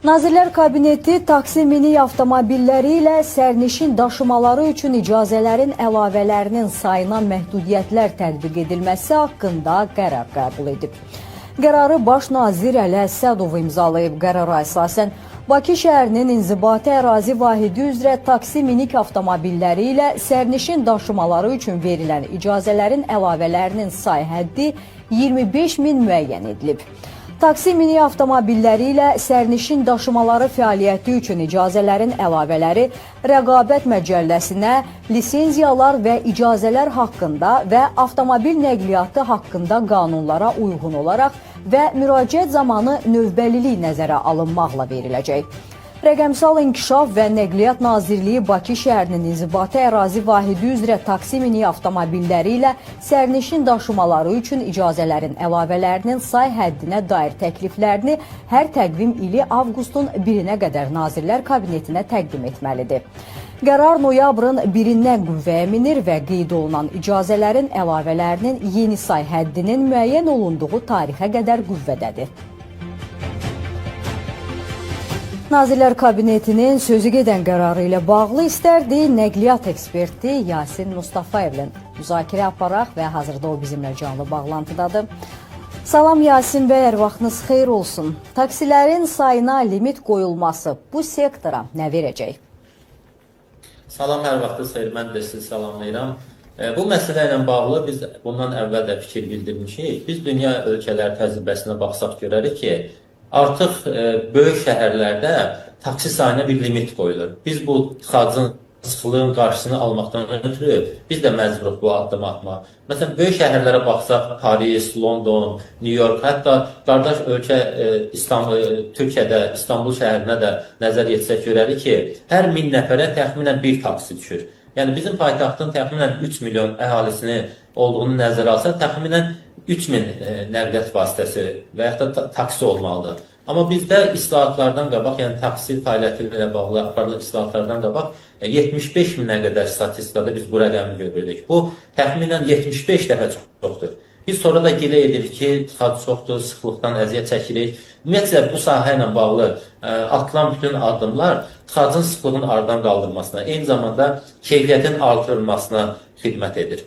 Nazirlər Kabineti taksi minik avtomobilləri ilə sərnişin daşımaları üçün icazələrin əlavələrinin sayına məhdudiyyətlər tətbiq edilməsi haqqında qərar qəbul edib. Qərarı Baş nazir Əli Əsədov imzalayıb. Qərara əsasən Bakı şəhərinin inzibati ərazi vahidi üzrə taksi minik avtomobilləri ilə sərnişin daşımaları üçün verilən icazələrin əlavələrinin say həddi 25 min müəyyən edilib. Taksi minik avtomobilləri ilə sərnişin daşımaları fəaliyyəti üçün icazələrin əlavələri Rəqabət Məcəlləsinə lisenziyalar və icazələr haqqında və avtomobil nəqliyyatı haqqında qanunlara uyğun olaraq və müraciət zamanı növbəlilik nəzərə alınmaqla veriləcək. Rəqəmsal İnkişaf və Nəqliyyat Nazirliyi Bakı şəhərinin inzibati ərazi vahidi üzrə taksi minik avtomobilləri ilə sərnişin daşımaları üçün icazələrin əlavələrinin say həddinə dair təkliflərini hər təqvim ili avqustun 1-nə qədər Nazirlər Kabinetinə təqdim etməlidir. Qərar noyabrın 1-dən qüvvəyə minir və qeyd olunan icazələrin əlavələrinin yeni say həddinin müəyyən olunduğu tarixə qədər qüvvədədir. Nazirlər Kabinetinin sözü gedən qərarı ilə bağlı istərdi nəqliyyat eksperti Yasin Mustafayevlə müzakirə aparaq və hazırda o bizimlə canlı bağlantıdadır. Salam Yasin bəy, hər vaxtınız xeyir olsun. Taksilərin sayına limit qoyulması bu sektora nə verəcək? Salam, hər vaxtınız xeyir. Mən də sizi salamlayıram. Bu məsələ ilə bağlı biz bundan əvvəl də fikir bildirmişik. Biz dünya ölkələri təcrübəsinə baxsaq görərik ki, artıq böyük şəhərlərdə taksi sayına bir limit qoyulur. Biz bu tıxacın, sıxlığın qarşısını almaqdan ötürü biz də məcburuq bu addımı atmağa. Məsələn, böyük şəhərlərə baxsaq, Paris, London, New York, hətta qardaş ölkə İstanbul, Türkiyədə İstanbul şəhərinə də nəzər yetsək görərik ki, hər 1000 nəfərə təxminən bir taksi düşür. Yəni bizim paytaxtın təxminən 3 milyon əhalisini olduğunu nəzərə alsaq, təxminən 3000 nəqliyyat vasitəsi və yaxud da taksi olmalıdır. Amma bizdə islahatlardan qabaq, yəni taksi fəaliyyəti ilə bağlı aparılan islahatlardan qabaq 75 minə qədər statistikada biz bu rəqəmi görürdük. Bu təxminən 75 dəfə çoxdur. Biz sonra da gilə edirik ki, tıxac çoxdur, sıxlıqdan əziyyət çəkirik. Ümumiyyətlə bu sahə ilə bağlı atılan bütün addımlar tıxacın sıxlığın aradan qaldırmasına, eyni zamanda keyfiyyətin artırılmasına xidmət edir.